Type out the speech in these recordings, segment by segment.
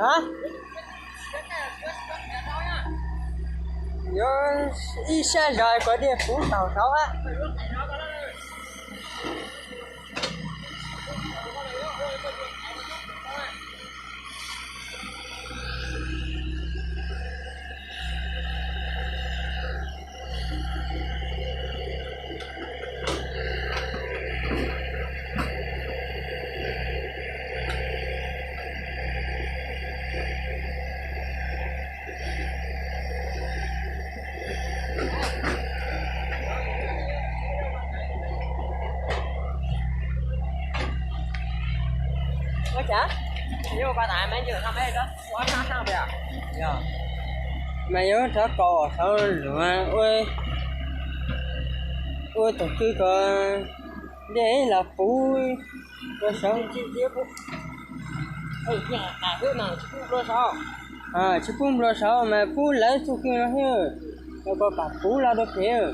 A, yuav ib sab zog kom dej puv taug saud a. Mas yuav rov qab saud lug ua, ua tus kwj kom dej los puv rau saud. Tsis pub nplua saud mas pub lawv txuj kwj no xwb, los kom pam puv los rau pem.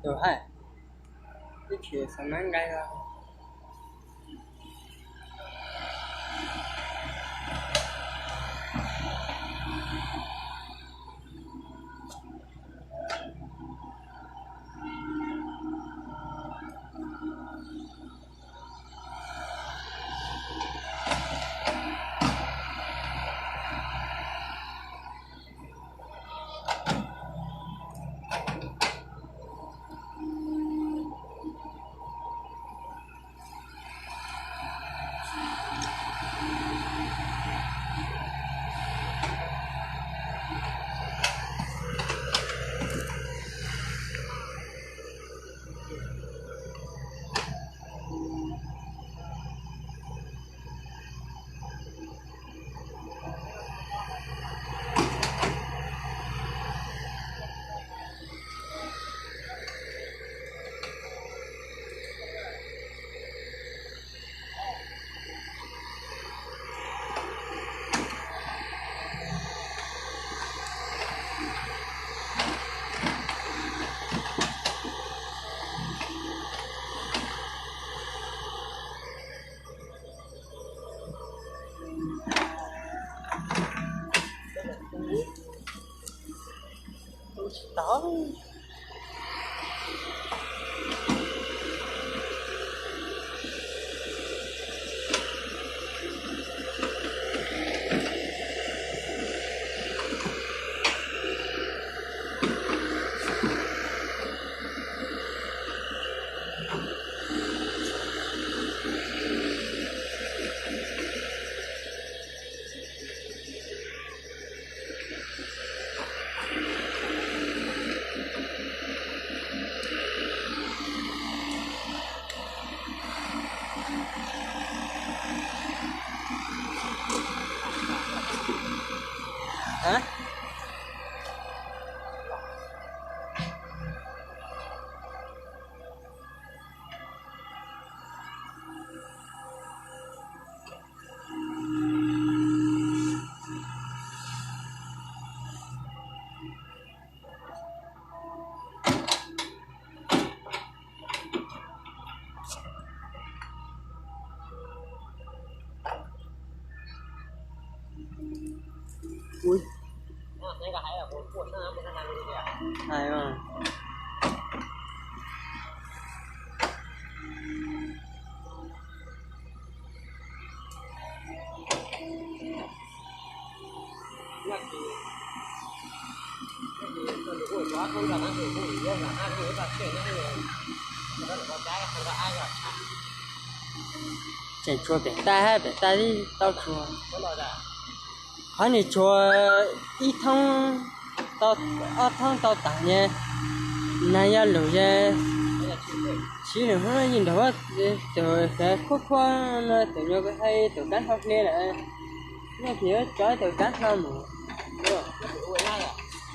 Tus hais, ib txhia xav nab nqaij os. Tseem tshuav pem tas, pem tas tib tau tshuav. Qhov nws tshuav ib thoob, ob thoob tau tas ne, nag yog lug yog siv nws hnub yeej nrog tus khuab khuab no tus nyuag hais tus kab hlau hle lawm, nej tsis yuav tso tus kab hlau mus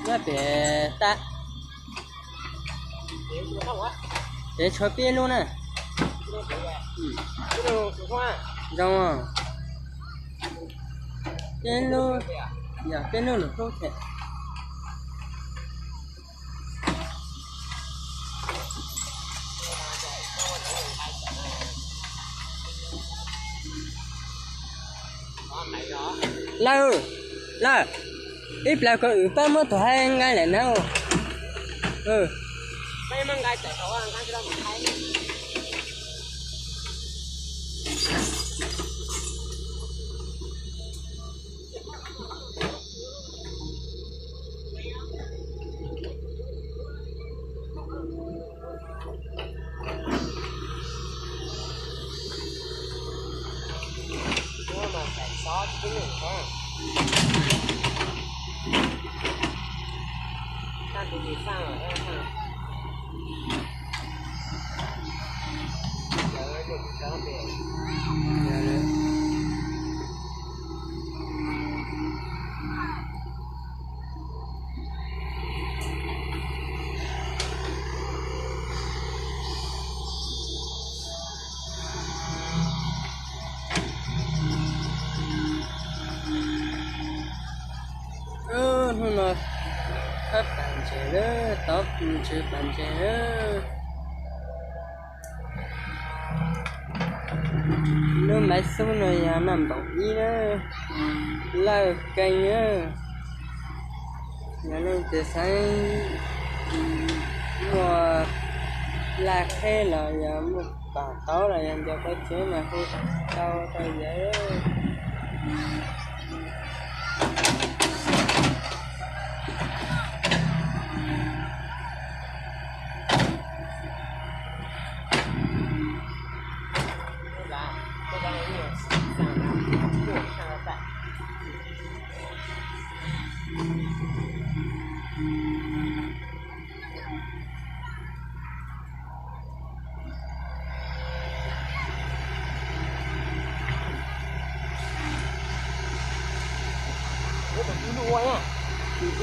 nyob pem tas. Ces tshuav peb lub na. Zoo, peb lub, yog peb lub lus hlub thiab. Lawm, lawm, ib plag ko wm pab muab tus haib nqaij lawm na. Hnub no thab pas ntses lawm, tov ntses pas ntses lawm. Lub maiv xub no yog noj npaum ib na, lawj keej na. Yog leej twg xav muaj laj qheb los yog muaj pam taub los yog nco qab tsev mas hu tau rau yawg.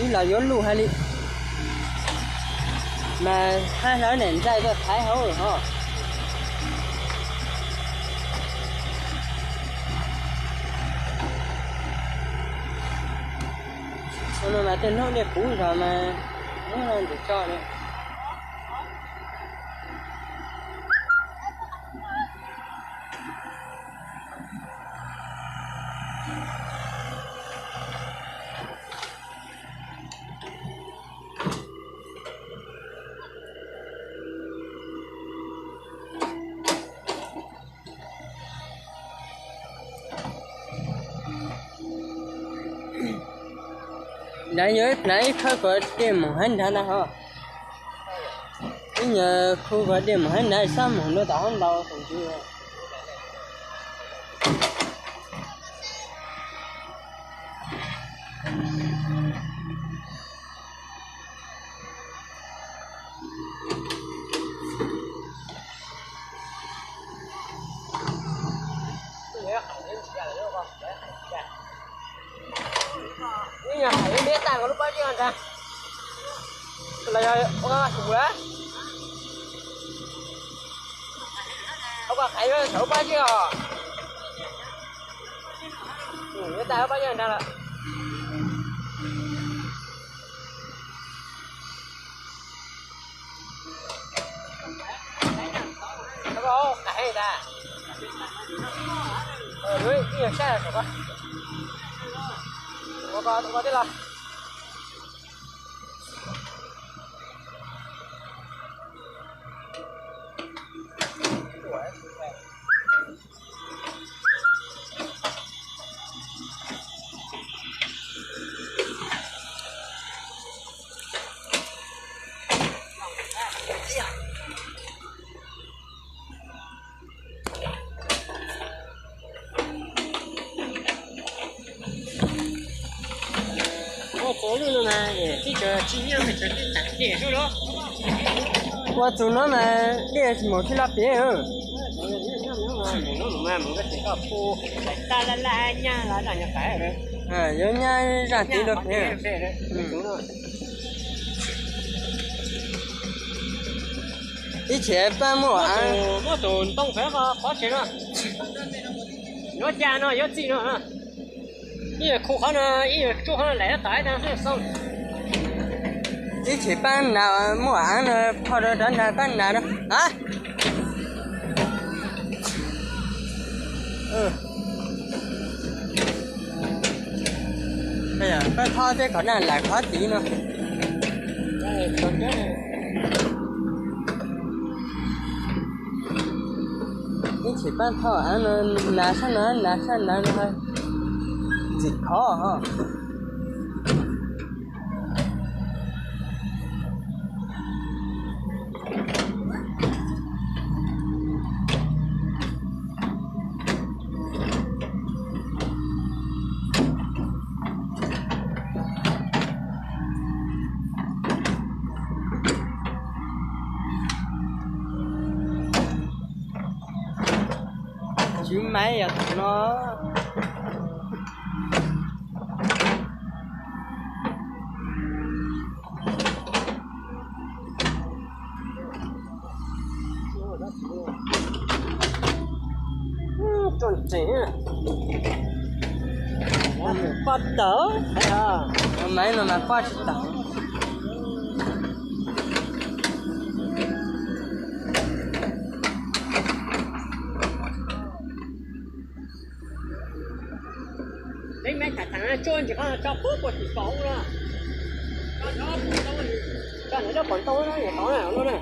Ib los yuav luj hais li, mas hab hlawv niam ntxaij tuaj thaiv hauv hos. Ua no mas tej hnub dej puv zog mas muab no ntawm tso na. Nrad yuav ib plag ib khawb kom dej mus hab nrad na ho. Ib nyuag khu kom dej mus hab nrad, sab mus rau tom hab ntau tus ntsis. Ib nyuag hais ib ntiab tag ko lub pob zeb ntag. Los yog ua mus lawm. Ua kom qhaiv yuav thaum lub pob zeb os. Yuav tag lub pob zeb ntag lawm. Qhaiv tas. Ib nyuag saib saum ko. Ua ko ua ko tij laug. Ua txuas lwj no mas tib tsis nyob mas tib tas dej lub los. Ua txuas no mas dej mus tsis loj pem. Yuav nyab zaj tid rau pem. Ib chim pab muaj av. Muab tus ntoo pem qhov tsev no. Yuav ca no yuav txij no. Ib yam khu qhov no, ib yam tsuj qhov no lam tom ib tag xwb xoo. Ib chim pab nas muaj av no, phoj rau rov nag pab nas rau. A, pab thoj tej kom nag lam qhov tid no. Ib chim pab thoj av no, nas sab no, nas sab nav no, txim khov ho. Tswv maiv yog tom no. Tso tsees, pob tawm, maiv no mas pob tsis tawm. Peb maiv tham tham tsuag ntsis qhov no tso pub puag tim kaum ub na. Tso ntawm lub qhov ntoo no nyuam qhuav na, no na.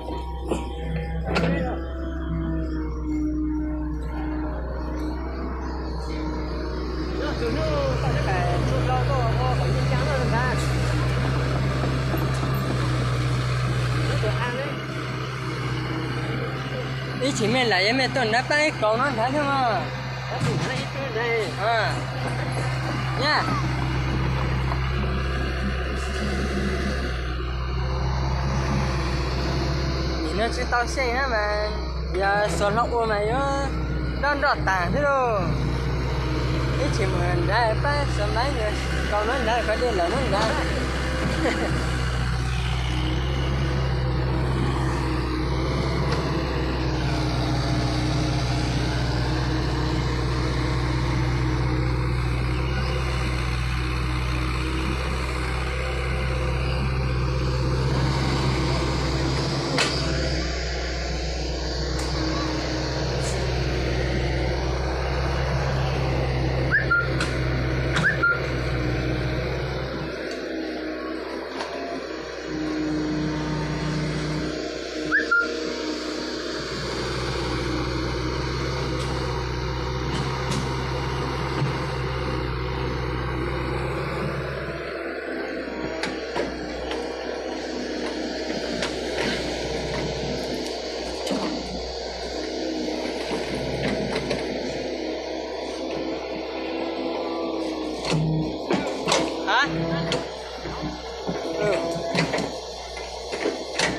Nyob tus hnub koj twb pais tsuj hlau tuaj ua kom yeej cia noj ntag. Nyob tus a ne. Ib chim mej lam yuav mej tuaj nrad pab ib kaus no nrad thiab mas. Nyab, nim no tsis tau xyeej na mas yog xuas hlo ua mas yuav nroj nroj tas thiab lauj. Ib chim mus nrad pab xuas maiv kaus no nrad kom dej lawm no nrad.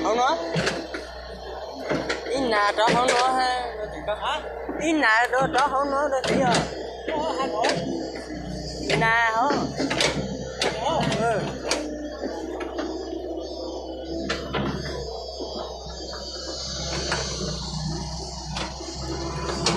Hauv no, ib nas rov hauv no, ib nas rov hauv no rau tid os. Nas